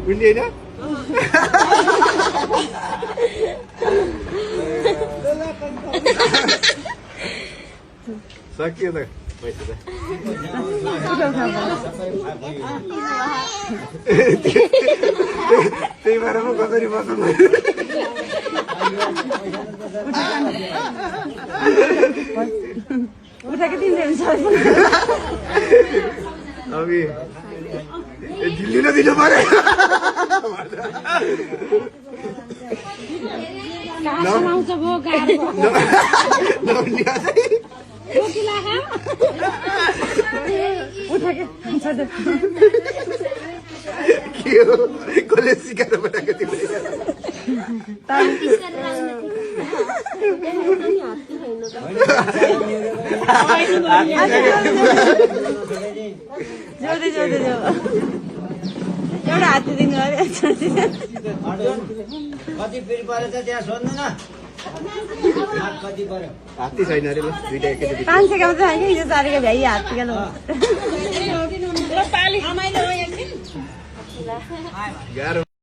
उन्डी होइन सकियो त पैसा त त्यही भएर म कसरी बस्नु उठाएको 300 अभी दिल्ली नदिनु पर्यो आउँछ भो गाह्रो उठाएको के हो कसले सिकाएर पठाएको तिमीले जोड्दै जोड्दै जाऊ एउटा हात दिनु कति फेरि परेछ त्यहाँ सोध्नु न कति पर्यो हात्ती छैन अरे ल दुईटा एकैचोटि 500 का चाहिँ हैन हिजो चारेको भ्याइ हात गेलो गाह्रो